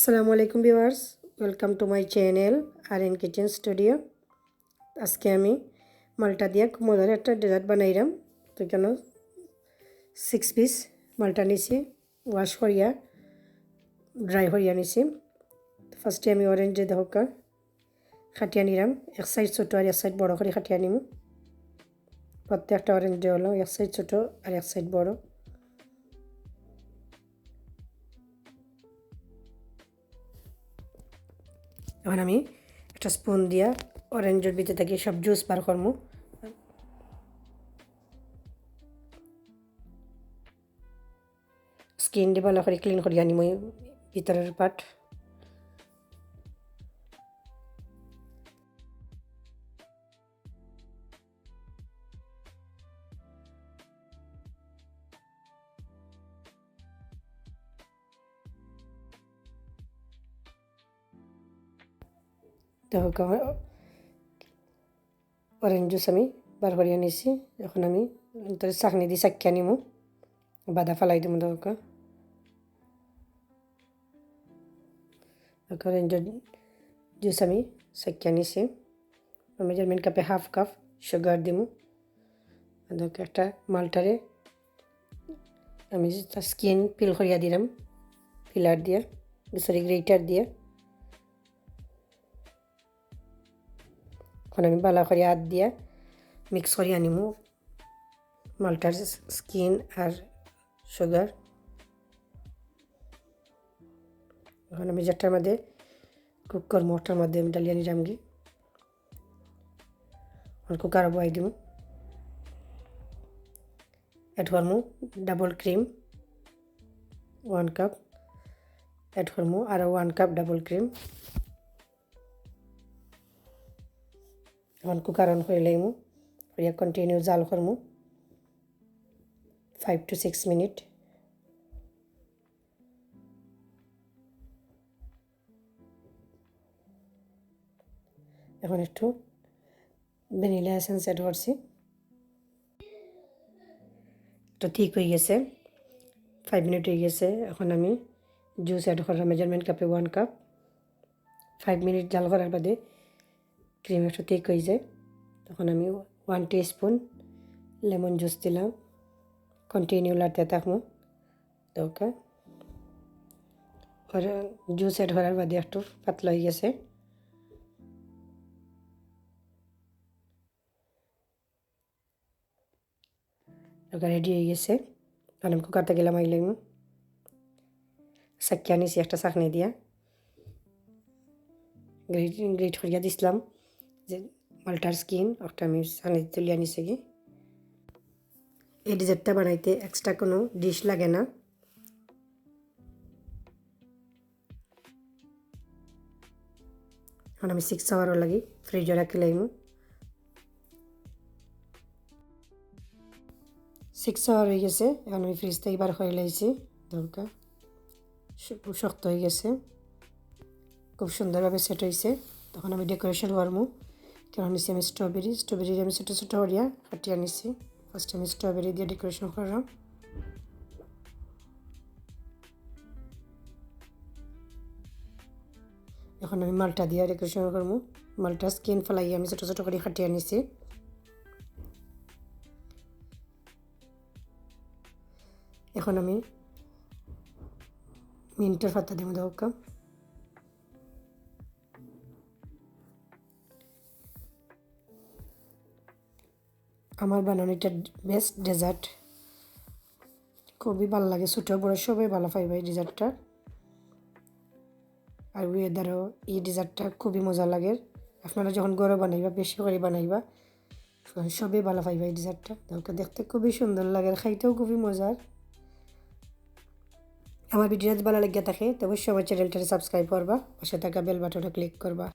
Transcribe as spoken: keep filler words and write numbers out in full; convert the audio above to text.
আসসালামু আলাইকুম viewers, welcome to my channel R N kitchen studio. আজকে আমি মাল্টা দিয়া খুব মজার একটা ডেজার্ট বানাইরাম। তো এখানো সিক্স পিস মাল্টা নিছি, ওয়াশ করিয়া ড্রাই করিয়া নিছি। ফার্স্টে আমি অরেঞ্জ দেখউক্কা কাটিয়া নিরাম, এক সাইড ছোট আর এক সাইড বড় করি কাটিয়া নিমু। প্রত্যেকটা অরেঞ্জ হলো এক সাইড ছোট আর এক সাইড বড়। এখন আমি একটা স্পুন দিয়া অরেঞ্জর ভিতর থাকি সব জুস বার করমু। স্কিন দি ভালা করি ক্লিন করিয়া নিমু ভিতরর পার্ট। দেখউক্কা, অরেঞ্জ জুস আমি বার করিয়া নিছি। এখন আমি তারে ছাকনি দি ছাকিয়া নিমু, বাদে ফালাই দিমু। দেখউক্কা, অরেঞ্জ জুস আমি ছাকিয়া নিছি। মেজারমেন্ট কাপে হাফ কাপ সুগার দিমু। দেখউক্কা, একটা মাল্টারে আমি তার স্কিন পিল করিয়া দিরাম, পিলার দিয়া, সরি, গ্রেটার দিয়া। এখন আমি ভালা করি আত দিয়া মিক্স করিয়া নিমু মাল্টার স্কিন আর সুগার। এখন আমি যেটার মধ্যে কুক করমু, ওটার মধ্যে আমি ডালিয়া নিরামগি। এখন কুকার বয়াই দিমু। অ্যাড করমু double cream one cup, add করমু আরও ওয়ান কাপ ডাবল ক্রিম। এখন কুকার অন করি লইমু, করিয়া কন্টিনিউ জাল করমু ফাইভ টু সিক্স মিনিট। এখন একটু ভ্যানিলা এসেন্স অ্যাড করছি। তো ঠিক হয়ে গেছে, ফাইভ মিনিট হয়ে গেছে। এখন আমি জুস অ্যাড করলাম মেজারমেন্ট কাপে ওয়ান কাপ। ফাইভ মিনিট জাল করার বাদে ক্রিম একটু ঠিক হয়ে যায়। তখন আমি ওয়ান টিস্পুন লেমন জুস দিলাম, কন্টিনিউ লাড়তে থাকমু। দেখউক্কা, আর জুস অ্যাড করার বাদে একটু পাতলা হয়ে গেছে। ওটা রেডি হয়ে গেছে। এখন আমি কুকার থাকি লামাই লইমু। ছাকিয়া নিছি একটা ছাকনি দিয়া, গ্রেট গ্রেট করিয়া দিছিলাম যে মাল্টার স্কিন, ওটা আমি ছাকনি তুলিয়া নিছি কি। এই ডেজার্টটা বানাইতে এক্সট্রা কোনো ডিশ লাগে না। এখন আমি সিক্স আওয়ারর লাগি ফ্রিজে রাখি লাইমু। সিক্স আওয়ার হয়ে গেছে, এখন আমি ফ্রিজ থাকি বার করি লাইছি। দেখউক্কা, শু-, খুব শক্ত হয়ে গেছে, খুব সুন্দরভাবে সেট হয়েছে। তখন আমি ডেকোরেশন করমু। কারণ নিছি আমি স্ট্রবেরি, স্ট্রবেরি আমি ছোটো ছোটো করিয়া কাটিয়া নিছি। ফার্স্ট আমি স্ট্রবেরি দিয়া ডেকোরেশন করলাম। এখন আমি মাল্টা দিয়া ডেকোরেশন করমু। মাল্টার স্কিন ফালাই আমি ছোটো ছোটো করি কাটিয়া নিছি। এখন আমি মিন্টর পাতা দিমু, দেখউক্কা। আমার বানানো এটা বেস্ট ডেজার্ট, খুবই ভালা লাগে। ছোটো বড়ো সবাই ভালা পাইবা এই ডেজার্টটা। আর ওয়েদারও এই ডেজার্টটা খুবই মজা লাগে। আপনারা যখন ঘরো বানাইবা, বেশি করি বানাইবা, তখন সবাই ভালা পাইবা এই ডেজার্টটা। দেখউক্কা, দেখতে খুবই সুন্দর লাগে, আর খাইতেও খুবই মজার। আমার ভিডিও যদি ভালা লাগিয়া থাকে, তো অবশ্যই আমার চ্যানেলটারে সাবস্ক্রাইব করবা, পাশে থাকা বেল বাটনে ক্লিক করবা।